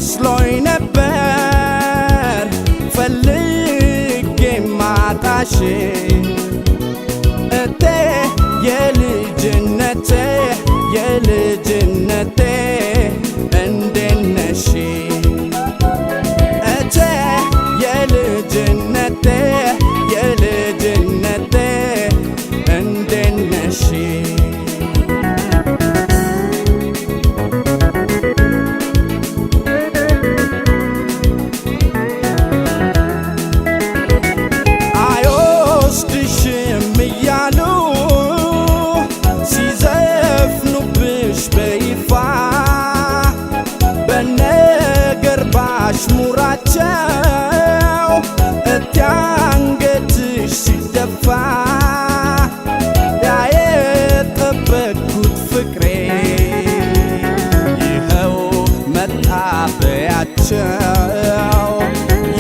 መስሎኝ ነበር ፈልጌ ማጣሽ እቴ የልጅነቴ የልጅነቴ እንዴት ነሽ እቴ የልጅነቴ የልጅነቴ እንዴት ነሽ። አይወስድሽም እያሉ ሲዘፍኑብሽ በይፋ በነገር ባሽሙራቸው እቴ አንገትሽ ሲደፋ ያ የጠበቅኩት ፍቅሬ ይኸው መጣበያቸው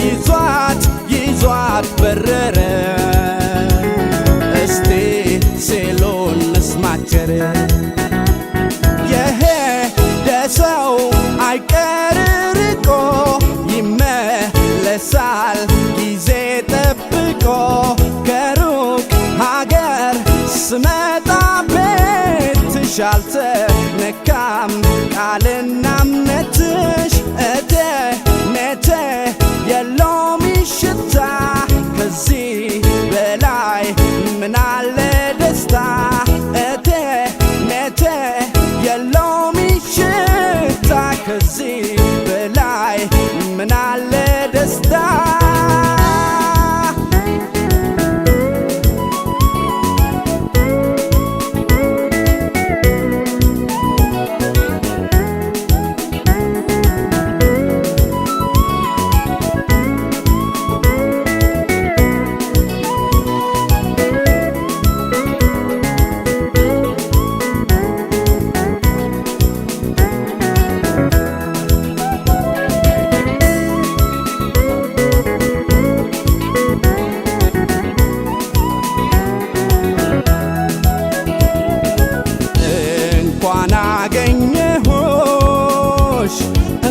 ይዟት ይዟት በረረ። እስቲ ሴሎን እንስማቸር የሄደ ሰው አይቀር ርቆ ይመለሳል ጊዜ ጠብቆ ከሩቅ ሀገር ስመጣ ቤትሽ አልተነካም ቃልና እምነትሽ እቴ ሜቴ የሎሚ ሽታ ከዚህ በላይ ምናለ ደስታ እቴ ሜቴ የሎሚ ሽታ ከዚህ በላይ ምናለ ደስታ። እንኳን አገኘሁሽ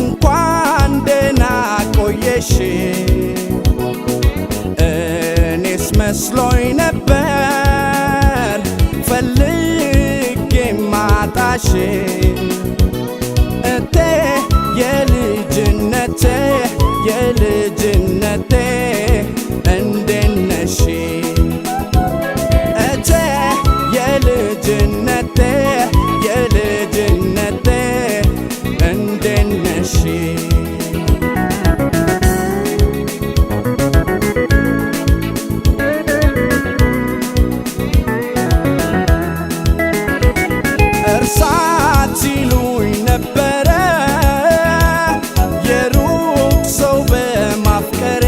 እንኳን ደህና ቆየሽ እኔስ መስሎኝ ነበር ፈልጌ ማጣሽ እቴ የልጅነቴ የልጅነቴ እንዴት ነሽ እቴ የልጅነቴ የልጅነቴ እንዴት ነሽ። እርሳት ሲሉኝ ነበረ የሩቅ ሰው በማፍቀሬ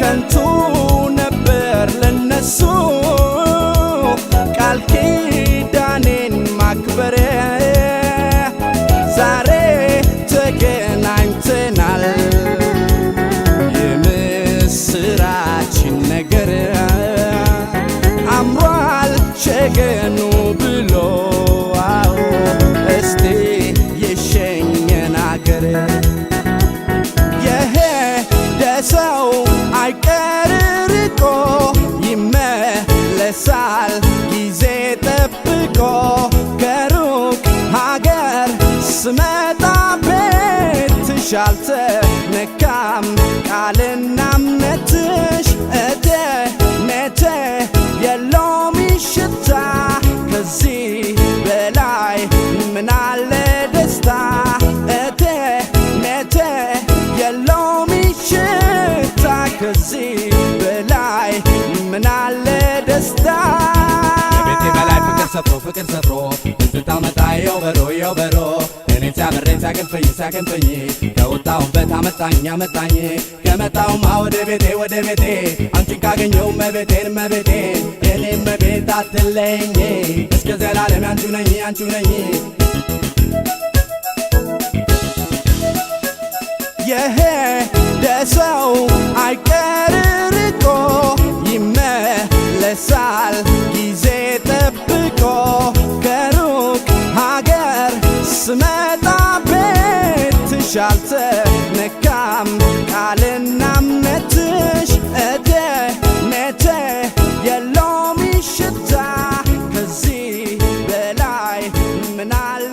ከንቱ ነበር ለነሱ ቃል ኪዳኔን ማክበሬ። ዛሬ ተገናኝተናል የምስራችን ነገር አምሯል ሸገኑ ብሎ አዎ እስቲ የሸኘን አገር የሄደ ሰው አይቀር ርቆ ይመለሳል ጊዜ ጠብቆ ከሩቅ ሀገር ስመጣ ቤትሽ አልተነካም ቃልና እምነትሽ እቴ ሜቴ የሎሚ ሽታ ከዚህ በላይ ምናለ ደስታ እቴ ሜቴ የሎሚ ሽታ ከዚህ በላይ ምናለ ደስታ። ከቤቴ በላይ ፍቅር ሰፍሮ ፍቅር ሰፍሮ ትዝታ መጣ የው በሮ የው በሮ እኔን ሲያበረኝ ሲያገንፈኝ ሲያገንፈኝ ከወጣሁበት አመጣኝ አመጣኝ ከመጣሁማ ወደ ቤቴ ወደ ቤቴ አንቺን ካገኘው መቤቴን መቤቴን የኔ መቤት አትለኝ እስከ ዘላለም ያንቺ ነኝ ያንቺ ነኝ። የሄደ ሰው አይቀር ርቆ ይመለሳል ጊዜ ጠብቆ ከሩቅ ሀገር ስመጣ ቤትሽ አልተነካም ቃልና እምነትሽ እድሜቴ የሎሚ ሽታ ከዚህ በላይ ምናለ